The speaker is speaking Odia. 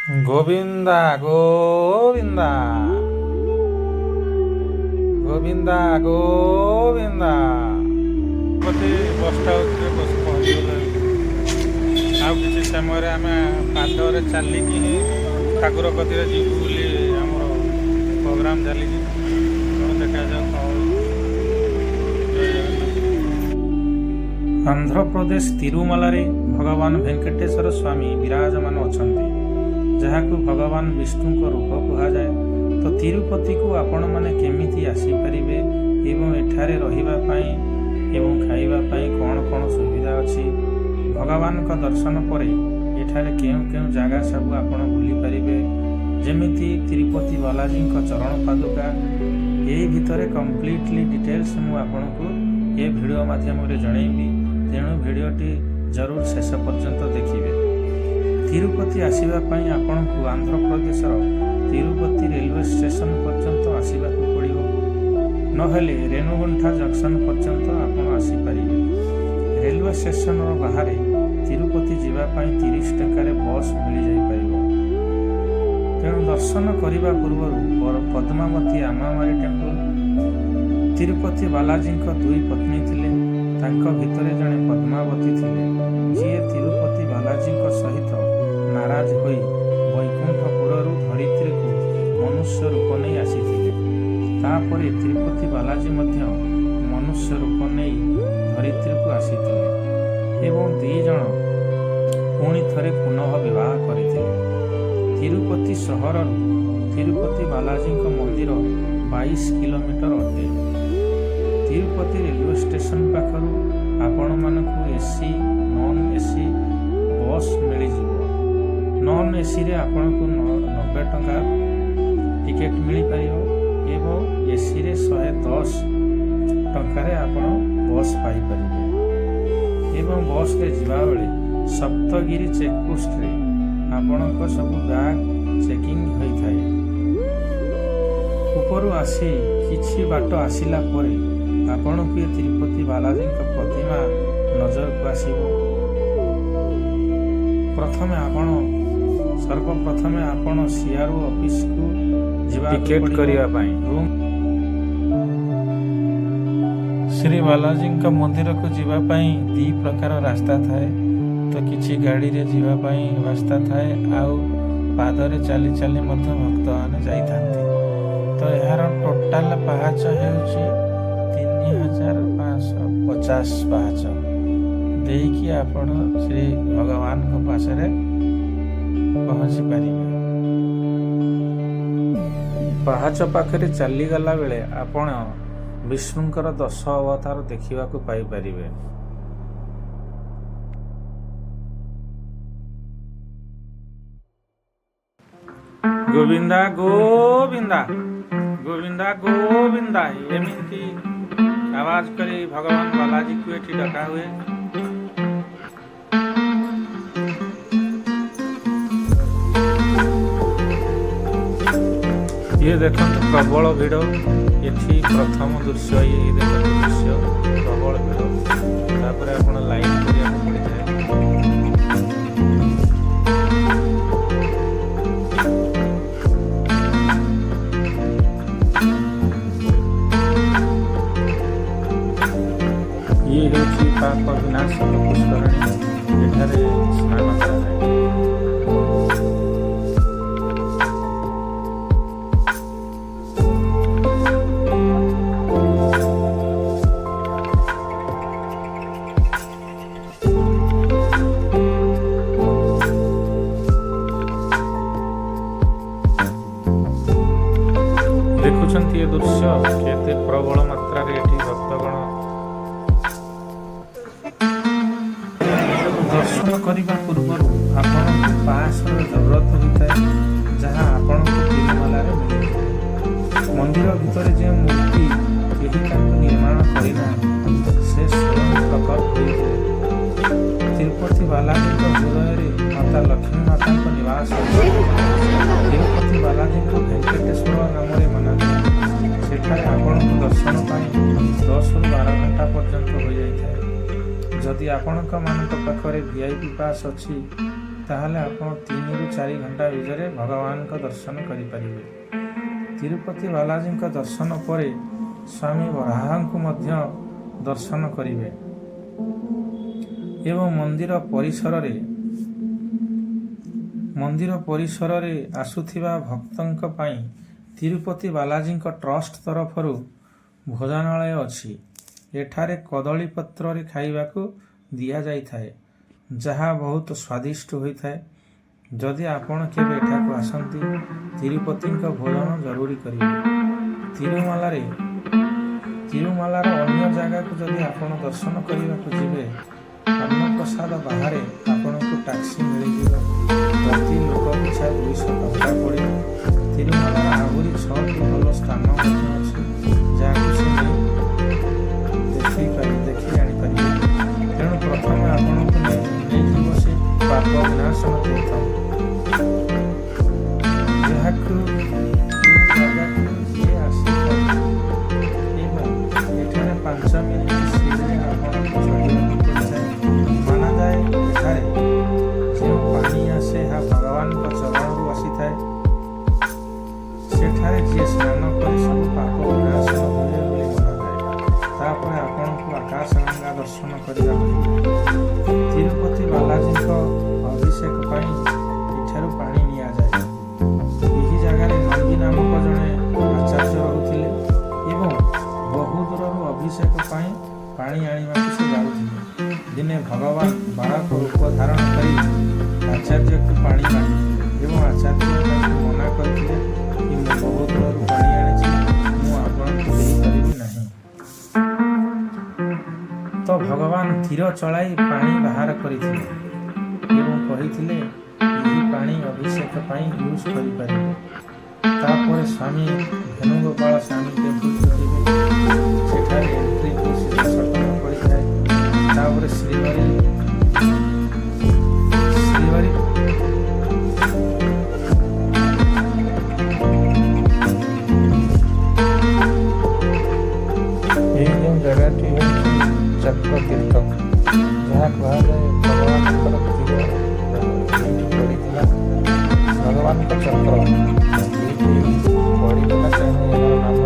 ଗୋବିନ୍ଦା ଗୋବିନ୍ଦା ଗୋବିନ୍ଦା ଗୋବିନ୍ଦା। ପ୍ରତି ବସ୍ ହାଉସ୍ରେ ବସି ପହଞ୍ଚିଗଲେ। ଆଉ କିଛି ସମୟରେ ଆମେ ପାଦରେ ଚାଲିକି ହିଁ ଠାକୁର କତିରେ ଯିବୁ ବୋଲି ଆମର ପ୍ରୋଗ୍ରାମ ଚାଲିଛି। ତେଣୁ ଦେଖାଯାଉ କ'ଣ ହେଉଛି। ଜୟ ଜଗନ୍ନାଥ। ଆନ୍ଧ୍ରପ୍ରଦେଶ ତିରୁମଲାରେ ଭଗବାନ ଭେଙ୍କଟେଶ୍ୱର ସ୍ୱାମୀ ବିରାଜମାନ ଅଛନ୍ତି, ଯାହାକୁ ଭଗବାନ ବିଷ୍ଣୁଙ୍କ ରୂପ କୁହାଯାଏ। ତ ତିରୁପତିକୁ ଆପଣମାନେ କେମିତି ଆସିପାରିବେ ଏବଂ ଏଠାରେ ରହିବା ପାଇଁ ଏବଂ ଖାଇବା ପାଇଁ କ'ଣ କ'ଣ ସୁବିଧା ଅଛି, ଭଗବାନଙ୍କ ଦର୍ଶନ ପରେ ଏଠାରେ କେଉଁ କେଉଁ ଜାଗା ସବୁ ଆପଣ ବୁଲିପାରିବେ, ଯେମିତି ତିରୁପତି ବାଲାଜୀଙ୍କ ଚରଣ ପାଦୁକା, ଏଇ ଭିତରେ କମ୍ପ୍ଲିଟଲି ଡିଟେଲ୍ସ ମୁଁ ଆପଣଙ୍କୁ ଏ ଭିଡ଼ିଓ ମାଧ୍ୟମରେ ଜଣେଇବି। ତେଣୁ ଭିଡ଼ିଓଟି ଜରୁର ଶେଷ ପର୍ଯ୍ୟନ୍ତ ଦେଖିବେ। ତିରୁପତି ଆସିବା ପାଇଁ ଆପଣଙ୍କୁ ଆନ୍ଧ୍ରପ୍ରଦେଶର ତିରୁପତି ରେଲୱେ ଷ୍ଟେସନ ପର୍ଯ୍ୟନ୍ତ ଆସିବାକୁ ପଡ଼ିବ, ନହେଲେ ରେଣୁଗୁଣ୍ଠା ଜଙ୍କସନ ପର୍ଯ୍ୟନ୍ତ ଆପଣ ଆସିପାରିବେ। ରେଲୱେ ଷ୍ଟେସନର ବାହାରେ ତିରୁପତି ଯିବା ପାଇଁ 30 ଟଙ୍କାରେ ବସ୍ ମିଳିଯାଇପାରିବ। ତେଣୁ ଦର୍ଶନ କରିବା ପୂର୍ବରୁ ପଦ୍ମାବତୀ ଆମ୍ମାବାରୀ ଟେମ୍ପଲ। ତିରୁପତି ବାଲାଜୀଙ୍କ ଦୁଇ ପତ୍ନୀ ଥିଲେ। ତାଙ୍କ ଭିତରେ ଜଣେ ପଦ୍ମାବତୀ ଥିଲେ, ଯିଏ ତିରୁପତି ବାଲାଜୀଙ୍କ ସହିତ ନାରାଜ ହୋଇ ବୈକୁଣ୍ଠପୁରରୁ ଧରିତ୍ରୀକୁ ମନୁଷ୍ୟ ରୂପ ନେଇ ଆସିଥିଲେ। ତାପରେ ତିରୁପତି ବାଲାଜୀ ମଧ୍ୟ ମନୁଷ୍ୟ ରୂପ ନେଇ ଧରିତ୍ରୀକୁ ଆସିଥିଲେ ଏବଂ ଦୁଇ ଜଣ ପୁଣି ଥରେ ପୁନଃ ବିବାହ କରିଥିଲେ। ତିରୁପତି ସହରରୁ ତିରୁପତି ବାଲାଜୀଙ୍କ ମନ୍ଦିର 22 କିଲୋମିଟର ଅଟେ। ତିରୁପତି ରେଲୱେ ଷ୍ଟେସନ ପାଖରୁ ଆପଣମାନଙ୍କୁ ଏସି, ନନ୍ ଏସି ବସ୍ ମିଳିଯିବ। ନନ୍ ଏସିରେ ଆପଣଙ୍କୁ 90 ଟଙ୍କା ଟିକେଟ୍ ମିଳିପାରିବ ଏବଂ ଏସିରେ 110 ଟଙ୍କାରେ ଆପଣ ବସ୍ ପାଇପାରିବେ। ଏବଂ ବସ୍ରେ ଯିବାବେଳେ ସପ୍ତଗିରି ଚେକପୋଷ୍ଟରେ ଆପଣଙ୍କ ସବୁ ବ୍ୟାଗ୍ ଚେକିଂ ହୋଇଥାଏ। ଉପରୁ ଆସି କିଛି ବାଟ ଆସିଲା ପରେ ଆପଣଙ୍କୁ ଏ ତିରୁପତି ବାଲାଜୀଙ୍କ ପ୍ରତିମା ନଜରକୁ ଆସିବ। ପ୍ରଥମେ ଆପଣ ସର୍ବପ୍ରଥମେ ଆପଣ ସିଆରଓ ଅଫିସକୁ ଯିବାକୁ ଟିକେଟ ପଡ଼ିବ। କରିବା ପାଇଁ। ରୁମ୍ ଶ୍ରୀ ବାଲାଜୀଙ୍କ ମନ୍ଦିରକୁ ଯିବା ପାଇଁ ଦୁଇ ପ୍ରକାର ରାସ୍ତା ଥାଏ। ତ କିଛି ଗାଡ଼ିରେ ଯିବା ପାଇଁ ରାସ୍ତା ଥାଏ, ଆଉ ପାଦରେ ଚାଲି ଚାଲି ମଧ୍ୟ ଭକ୍ତମାନେ ଯାଇଥାନ୍ତି। ତ ଏହାର ଟୋଟାଲ ପାହାଚ ହେଉଛି 3550 ପାହାଚ ଦେଇକି ଆପଣ ଶ୍ରୀ ଭଗବାନଙ୍କ ପାଖରେ ପହଞ୍ଚି ପାରିବେ। ପାହାଚ ପାଖରେ ଚାଲିଗଲା ବେଳେ ଆପଣ ବିଷ୍ଣୁଙ୍କର ଦଶ ଅବତାର ଦେଖିବାକୁ ପାଇପାରିବେ। ଗୋବିନ୍ଦା ଗୋବିନ୍ଦା ଗୋବିନ୍ଦା ଗୋବିନ୍ଦା, ଏମିତି ଆବାଜ କରି ଭଗବାନ ବାଲାଜୀକୁ ଏଠି ଡକା ହୁଏ। ଇଏ ଦେଖନ୍ତୁ, ପ୍ରବଳ ଭିଡ଼ ଏଠି। ପ୍ରଥମ ଦୃଶ୍ୟ ଇଏ ଦେଖନ୍ତୁ ଦୃଶ୍ୟ, ପ୍ରବଳ ଭିଡ଼। ତାପରେ ଆପଣ ଲାଇନ୍ କରିବାକୁ ପଡ଼ିଥାଏ। ଇଏ ହେଉଛି ପାପ ବିନାଶକ ପୁଷ୍କରଣୀ। ଏଠାରେ ସ୍ନାନ କରାଯାଏ। ଦେଖୁଛନ୍ତି ଏ ଦୃଶ୍ୟ, କେତେ ପ୍ରବଳ ମାତ୍ରାରେ ଏଠି ଭକ୍ତଗଣ। ଦର୍ଶନ କରିବା ପୂର୍ବରୁ ଆପଣଙ୍କୁ ପାସ୍ର ଜରୁରତ ହୋଇଥାଏ, ଯାହା ଆପଣଙ୍କୁ ତିରୁମଲାରେ ମିଳିଯିବ। ମନ୍ଦିର ଭିତରେ ଯେଉଁ ମୂର୍ତ୍ତି, କେହି ତାଙ୍କୁ ନିର୍ମାଣ କରିନାହାନ୍ତି, ସେ ସ୍ୱୟଂ ପ୍ରକଟ ହୋଇଥିଲେ। ତିରୁପତି ବାଲାଜୀଙ୍କ ହୃଦୟରେ ମାତା ଲକ୍ଷ୍ମୀ ମାତାଙ୍କ ନିବାସ ଅଛି। ତିରୁପତି ବାଲାଜୀଙ୍କୁ ଭେଙ୍କଟେଶ୍ୱର ନାମରେ ମନାଯାଏ। ସେଠାରେ ଆପଣଙ୍କୁ ଦର୍ଶନ ପାଇଁ 10ରୁ 12 ଘଣ୍ଟା ପର୍ଯ୍ୟନ୍ତ ହୋଇଯାଇଥାଏ। ଯଦି ଆପଣଙ୍କ ମାନଙ୍କ ପାଖରେ ଭିଆଇପି ପାସ୍ ଅଛି, ତାହେଲେ ଆପଣ 3ରୁ 4 ଘଣ୍ଟା ଭିତରେ ଭଗବାନଙ୍କ ଦର୍ଶନ କରିପାରିବେ। ତିରୁପତି ବାଲାଜୀଙ୍କ ଦର୍ଶନ ପରେ ସ୍ୱାମୀ ବରାହଙ୍କୁ ମଧ୍ୟ ଦର୍ଶନ କରିବେ ଏବଂ ମନ୍ଦିର ପରିସରରେ ଆସୁଥିବା ଭକ୍ତଙ୍କ ପାଇଁ ତିରୁପତି ବାଲାଜୀଙ୍କ ଟ୍ରଷ୍ଟ ତରଫରୁ ଭୋଜନାଳୟ ଅଛି। ଏଠାରେ କଦଳୀ ପତ୍ରରେ ଖାଇବାକୁ ଦିଆଯାଇଥାଏ, ଯାହା ବହୁତ ସ୍ୱାଦିଷ୍ଟ ହୋଇଥାଏ। ଯଦି ଆପଣ କେବେ ଏଠାକୁ ଆସନ୍ତି, ତିରୁପତିଙ୍କ ଭୋଜନ ଜରୁରୀ କରିବେ। ତିରୁମାଲାର ଅନ୍ୟ ଜାଗାକୁ ଯଦି ଆପଣ ଦର୍ଶନ କରିବାକୁ ଯିବେ, ଅନ୍ନପ୍ରସାଦ ବାହାରେ ଆପଣଙ୍କୁ ଟାକ୍ସି ମିଳିଯିବ। ପ୍ରତି ଲୋକ ପିଛା 200 ଟଙ୍କା ପଡ଼ିବ। ତିରୁମାଲାର ଆହୁରି ଛଅଟି ଭଲ ସ୍ଥାନ ମଧ୍ୟ ଅଛି, ଯାହାକୁ ସେ ନେଇ ଦେଖି ଜାଣିପାରିବେ। ତେଣୁ ପ୍ରଥମେ ଆପଣଙ୍କୁ ନେଇଯିବ ସେ ପାପ ବିନାଶନ ତୀର୍ଥ, ଯାହାକୁ ଏହି ଜାଗାକୁ ସେ ଆସିଥାଏ ଏବଂ ଏଠାରେ 5 ମିନିଟ୍ ସିଡ଼ିରେ ଆପଣଙ୍କୁ ଚଢ଼ିବାକୁ ପଡ଼ିଥାଏ। ମାନାଯାଏ, ଏଠାରେ ଯେଉଁ ପାଣି ଆସେ, ଏହା ଭଗବାନଙ୍କ ଚରଣରୁ ଆସିଥାଏ। ସେଠାରେ ଯିଏ ସ୍ନାନ କରେ, ସବୁ ପାପ ବିନାଶନ ହୁଏ ବୋଲି ମନାଯାଏ। ତାପରେ ଆପଣଙ୍କୁ ଆକାଶଗଙ୍ଗା ଦର୍ଶନ କରିବାକୁ ଯିବେ। ତିରୁପତି ବାଲାଜୀଙ୍କ ଅଭିଷେକ ପାଇଁ ଏଠାରୁ ପାଣି ନିଆଯାଏ। ଏହି ଜାଗାରେ ନନ୍ଦୀ ନାମକ ଜଣେ ଆଚାର୍ଯ୍ୟ ରହୁଥିଲେ ଏବଂ ବହୁ ଦୂରରୁ ଅଭିଷେକ ପାଇଁ ପାଣି ଆଣିବାକୁ ସେ ଯାଉଥିଲେ। ଦିନେ ଭଗବାନ ବାଳକ ରୂପ ଧାରଣ କରି ଆଚାର୍ଯ୍ୟକୁ ପାଣି ମାଗିଥିଲେ ଏବଂ ଆଚାର୍ଯ୍ୟ ତାଙ୍କୁ ମନା କରିଥିଲେ କି ମୁଁ ବହୁ ଦୂରରୁ ପାଣି ଆଣିଛି, ମୁଁ ଆପଣଙ୍କୁ ଦେଇପାରିବି ନାହିଁ। ତ ଭଗବାନ ତୀର ଚଳାଇ ପାଣି ବାହାର କରିଥିଲେ ଏବଂ କହିଥିଲେ, ଏହି ପାଣି ଅଭିଷେକ ପାଇଁ ୟୁଜ୍ କରିପାରିବେ। ତାପରେ ସ୍ୱାମୀ ଭେଣୁଗୋପାଳ ସ୍ୱାମୀ ଟେମ୍ପଲକୁ ଯିବେ। ସେଠାରେ ଏଣ୍ଟ୍ରି ଫିସ୍ 10 ଟଙ୍କା ପଡ଼ିଥାଏ। ତାପରେ ଶ୍ରୀବାରୀ ଶ୍ରୀବାରୀ ଏହି ଯେଉଁ ଜାଗାଟି ହେଉଛି ଚକ୍ରତୀର୍ଥ, ଯାହା କୁହାଯାଏ ଭଗବାନଙ୍କର ତୀର ଏଇଠି ପଡ଼ିଥିଲା, ଭଗବାନଙ୍କ ଚକ୍ର ଏଇଠି ପଡ଼ିଥିଲା, ତେଣୁ ଏହାର ନାମ